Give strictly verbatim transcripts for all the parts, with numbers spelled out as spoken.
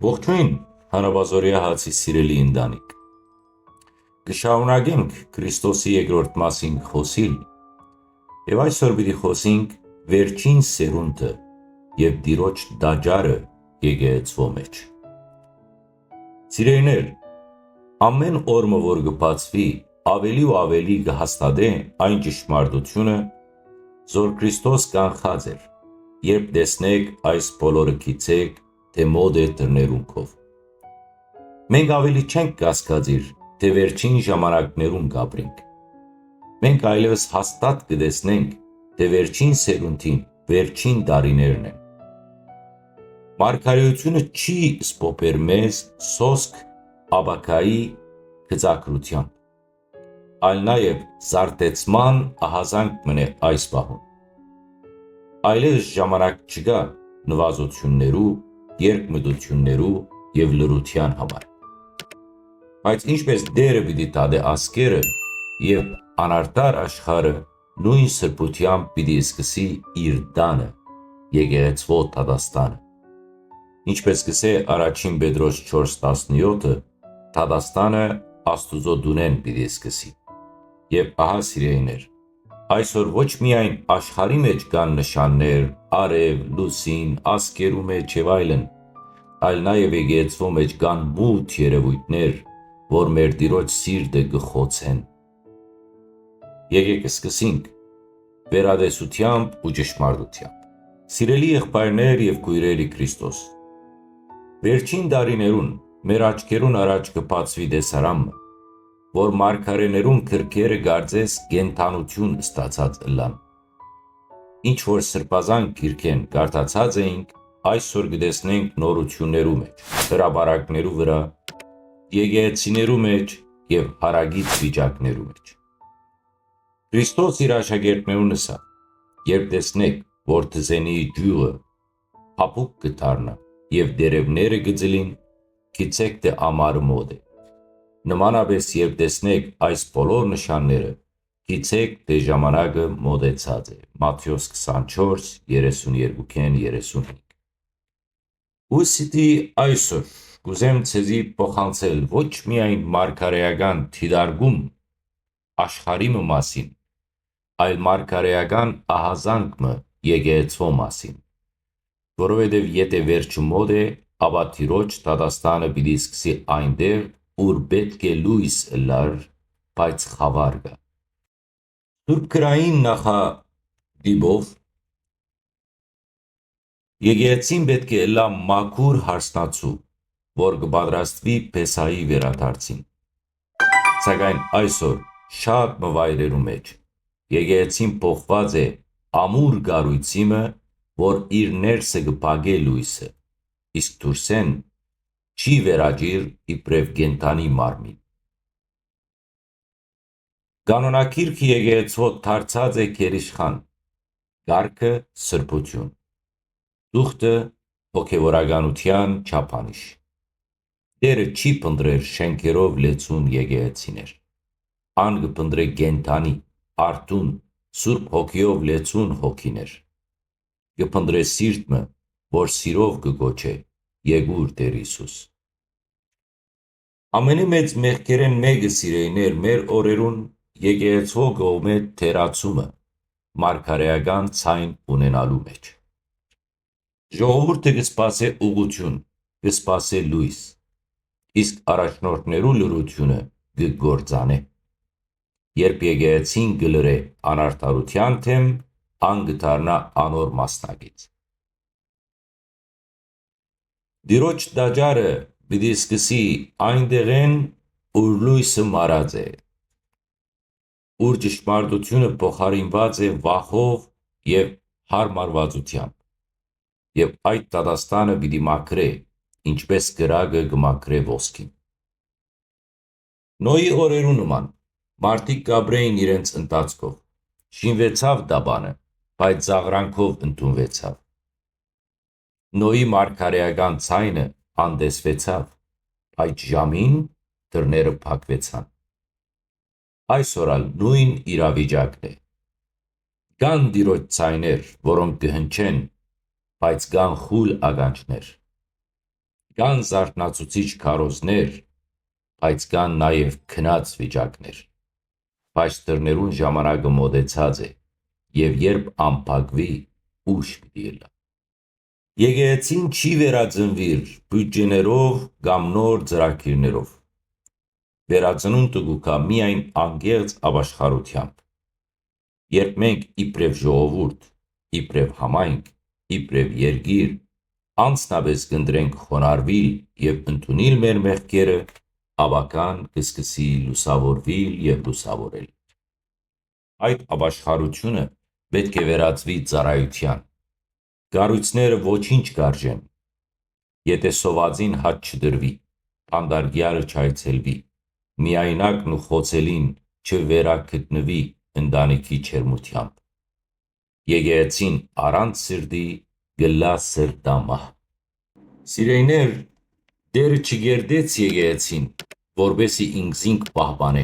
Ողջոյն, Հանապազօրեայ հացի սիրելի ընտանիք։ Կը շարունակենք Քրիստոսի երկրորդ մասին խօսիլ, եւ այսօր պիտի խօսենք վերջին սերունդը եւ Տիրոջ տաճարը եկեղեցւոյ մէջ։ Սիրելիներ, ամէն օր մը որ կը բացուի, աւելի ու աւելի կը հաստատէ այն ճշմարտութիւնը, որ Քրիստոս կանխած էր։ Երբ տեսնէք այս բոլորը, գիտցէք, թէ մօտ է դռներուն քով։ Մենք աւելի չենք կասկածիր, թէ վերջին ժամանակներուն կ'ապրինք։ Մենք այլեւս հաստատ կը տեսնենք, թէ վերջին սերունդին վերջին տարիներն են։ Մարգարէութիւնը չի սփոփեր մեզ սոսկ ապագայի գծագրութեամբ, այլ նաեւ զարթեցման ահազանգ մըն է այս պահուն։ Այլեւս ժամանակ չկայ նուազութիւններու, երկմտութիւններու եւ լռութեան համար։ Բայց ինչպէս Տէրը պիտի դատէ ազգերը եւ անարդար աշխարհը, նոյն սրբութեամբ պիտի սկսի իր տանը, եկեղեցւոյ դատաստանը։ Ինչպէս կ'ըսէ Առաջին Պետրոս չորս տասնեօթը, դատաստանը Աստուծոյ տունէն պիտի սկսի։ Եւ ահա, սիրելիներ, այսօր ոչ միայն աշխարհի մէջ կան նշաններ, արեւ, լուսին, ազգերու մէջ եւ այլն, այլ նաեւ եկեղեցւոյ մէջ կան մութ երեւոյթներ, որ մեր Տիրոջ սիրտը կը խոցեն։ Եկէք սկսենք վերադեսութեամբ ու ճշմարտութեամբ։ Սիրելի եղբայրներ եւ քոյրեր ի Քրիստոս, վերջին տարիներուն մեր աչքերուն առաջ կը բացուի տեսարան մը, որ մարգարէներուն գրքերը կարծես կենդանութիւն ստացած ըլլան։ Ինչ որ Սրբազան գիրքէն կարդացած էինք, այսօր կը տեսնենք նորութիւններու մէջ, հրապարակներու վրայ, եկեղեցիներու մէջ եւ յարակից վիճակներու մէջ։ Քրիստոս իր աշակերտներուն ըսաւ. «Երբ տեսնէք, որ թզենիի ճիւղը փափուկ կը դառնայ եւ տերեւները կը ջլին, գիտցէք թէ ամառը մօտ է։ Նմանապէս, երբ տեսնէք այս բոլոր նշանները, գիտցէք թէ ժամանակը մօտեցած է»։ Մատթէոս քսանչորս, երեսուն երկուքէն երեսունհինգ։ Ու սիտի այսօր կ'ուզեմ ձեզի փոխանցել ոչ միայն մարգարէական դիտարկում աշխարհի մը մասին, այլ մարգարէական ահազանգ մը եկեղեցւոյ մասին, որովհետեւ եթէ վերջը մօտ է, ապա Տիրոջ դատաստանը պիտի սկսի այնտեղ, ուր պէտք է լոյս ըլլար, բայց խաւար կայ։ Սուրբ Գրային նախատիպով, եկեղեցին պէտք է ըլլայ մաքուր հարսնացու, որ կը պատրաստուի Փեսայի վերադարձին։ Սակայն այսօր շատ մը վայրերու մէջ եկեղեցին փոխուած է ամուր կառոյցի մը, որ իր ներսը կը փակէ լոյսը, իսկ դուրսէն չի վերաճիր իբրեւ կենդանի մարմին։ Կանոնագիրքը եկեղեցւոյ դարձած է գերիշխան, կարգը՝ սրբութիւն, թուղթը՝ հոգեվորականութեան չափանիշ։ Տէրը չի փնտռեր շէնքերով լեցուն եկեղեցիներ։ Ան կը փնտռէ կենդանի, արթուն, Սուրբ Հոգիով լեցուն հոգիներ։ Կը փնտռէ սիրտ մը, որ սիրով կը կոչէ. «Եկուր, Տէր Յիսուս»։ Ամենէ մեծ մեղքերէն մէկը, սիրելիներ, մեր օրերուն եկեղեցւոյ կողմէ թերացումը մարգարէական ձայն ունենալու մէջ։ Ժողովուրդը կը սպասէ ուղղութիւն, կը սպասէ լոյս, իսկ առաջնորդներու լռութիւնը կը կործանէ։ Երբ եկեղեցին կը լռէ անարդարութեան դէմ, ան կը դառնայ անոր մասնակից։ Տիրոջ տաճարը պիտի սկսի այն տեղէն, ուր լոյսը մարած է, ուր ճշմարտութիւնը փոխարինուած է վախով եւ յարմարուածութեամբ, եւ այդ դատաստանը պիտի մաքրէ, ինչպէս կրակը կը մաքրէ ոսկին։ Նոյի օրերու նման, մարդիկ կ'ապրէին իրենց ընթացքով։ Շինուեցաւ տապանը, բայց զաղրանքով ընդունուեցաւ։ Նոյի մարգարէական ձայնը անտեսուեցաւ, բայց ժամին դռները փակուեցան։ Այսօր ալ նոյն իրավիճակն է։ Կան Տիրոջ ձայներ, որոնք կը հնչեն, բայց կան խուլ ականջներ։ Կան զարթնացուցիչ քարոզներ, բայց կան նաեւ քնած վիճակներ։ Բայց դռներուն ժամանակը մօտեցած է, եւ երբ անփակուի, ուշ պիտի ըլլայ։ Եկեղեցին չի վերածնուիր բիւդճեներով կամ նոր ծրագիրներով։ Վերածնունդը կու գայ միայն անկեղծ ապաշխարութեամբ։ Երբ մենք իբրեւ ժողովուրդ, իբրեւ համայնք, իբրեւ երկիր, անձնապէս կ'ընտրենք խոնարհուիլ եւ ընդունիլ մեր մեղքերը, ապա կան կը սկսի լուսաւորուիլ եւ լուսաւորել։ Այդ ապաշխարութիւնը պէտք է վերածուի ծառայութեան։ Կառոյցները ոչինչ կ'արժեն, եթէ սովածին հաց չտրուի, բանտարկեալը չայցելուի, միայնակն ու խոցելին չվերագտնուի ընտանիքի ջերմութեամբ։ Եկեղեցին առանց սիրտի կ'ըլլայ սրտամահ։ Սիրելիներ, Տէրը չկերտեց եկեղեցին, որպեսզի ինքզինք պահպանէ,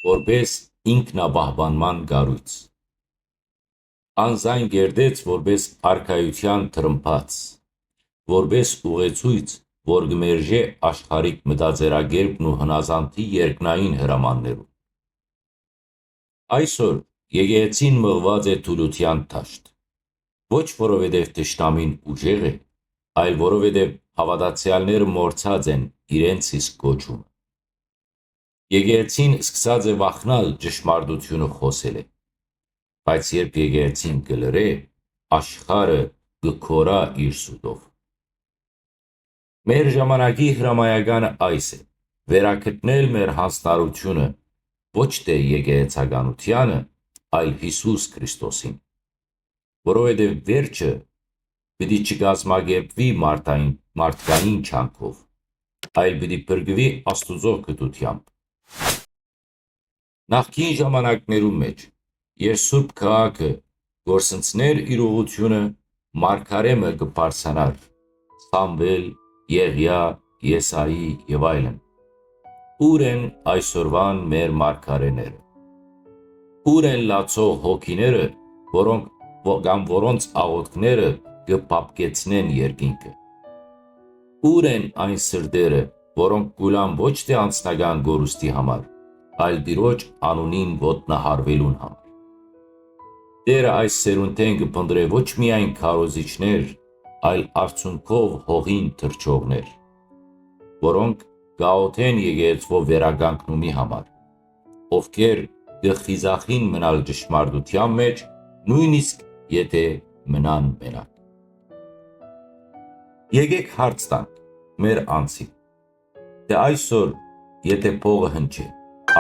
որպես ինքնապահպանման կառոյց։ Անզայն կերտեց որպես արքայութեան թրմբաց, որպես ուղեցոյց, որ կը մերժէ աշխարհիկ մտածերակերպն ու հնազանդի երկնային հրամաններուն։ Այսօր եկեղեցին մղուած է թուլութեան դաշտ, ոչ որովհետեւ թշնամին ուժեղ է, այլ որովհետեւ հաւատացեալները մոռցած են իրենց իսկ կոչումը։ Եկեղեցին սկսած է վախնալ ճշմարտութիւնը խօսելէ, բայց երբ եկեղեցին կը լռէ, աշխարհը կը գոռայ իր սուտով։ Մեր ժամանակի հրամայականը այս է. վերագտնել մեր յանձնառութիւնը ոչ թէ եկեղեցականութեանը, այլ Յիսուս Քրիստոսին, որովհետեւ վերջը պիտի չկազմակերպուի մարդային, մարդկային չանքով, այլ պիտի փրկուի Աստուծոյ գթութեամբ։ Նախկին ժամանակներուն մէջ, երբ Սուրբ Քաղաքը կորսնցնէր իր ուղղութիւնը, մարգարէ մը կը բարձրանար, Սամուէլ, Եղիա, Եսայի եւ այլն։ Ո՞ւր են այսօրուան մեր մարգարէները։ Ո՞ւր են լացող հոգիները, որոնք, ո-, կամ որոնց աղօթքները կը փափկեցնեն երկինքը։ Ո՞ւր են այն սրտերը, որոնք կուլան ոչ թէ անձնական կորուստի համար, այլ Տիրոջ անունին ոտնահարուելուն համար։ Տէրը այս սերունդէն կը փնտռէ ոչ միայն քարոզիչներ, այլ արցունքով հողին թռչողներ, որոնք կ'աղօթեն եկեղեցւոյ վերականգնումի համար, ովքեր կը խիզախին մնալ ճշմարտութեան մէջ, նոյնիսկ եթէ մնան մենակ։ Եկէք հարց տանք մեր անձին, թէ այսօր, եթէ փողը հնչէ,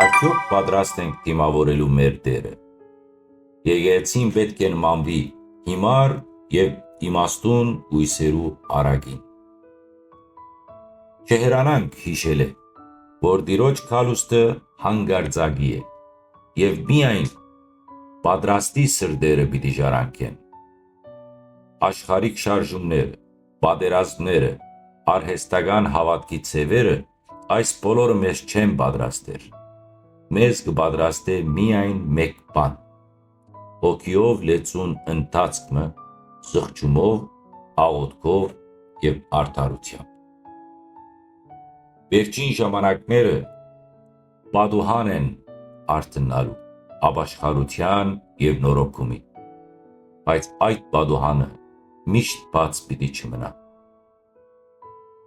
արդեօք պատրաստ ենք դիմաւորելու մեր Տէրը։ Եկեղեցին պէտք է նմանուի հիմար եւ իմաստուն կոյսերու առակին։ Չհեռանանք յիշելէ, որ Տիրոջ գալուստը հանկարծակի է եւ միայն պատրաստի սրտերը պիտի ժառանգեն։ Աշխարհիկ շարժումները, պատերազմները, արհեստական հաւատքի ձեւերը, այս բոլորը մեզ չեն պատրաստեր։ Մեզ կը պատրաստէ միայն մէկ բան. հոգիով լեցուն ընթացք մը, զղջումով, աղօթքով եւ արդարութեամբ։ Վերջին ժամանակները պատուհան են արթննալու, ապաշխարութեան եւ նորոգումի, բայց այդ պատուհանը միշտ բաց պիտի չմնայ։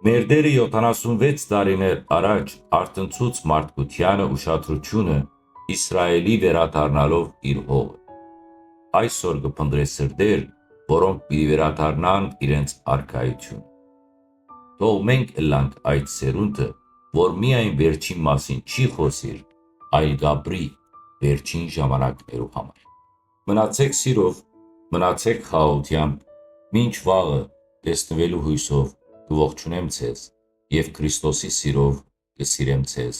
Մեր Տէրը յոթանասունվեց տարիներ առաջ արթնցուց մարդկութեանը ուշադրութիւնը Իսրայէլի վերադառնալով իր հողը։ Այսօր կը փնտռէ սրտեր, որոնք պիտի վերադառնան իրենց արքայութիւն։ Թող մենք ըլլանք այդ սերունդը, որ միայն վերջին մասին չի խօսիր, այլ կ'ապրի վերջին ժամանակներու համար։ Մնացեք սիրով, մնացեք խաղաղութեամբ, մինչ վաղը տեսնուելու հոյսով կ'ողջունեմ ձեզ եւ Քրիստոսի սիրով կը սիրեմ ձեզ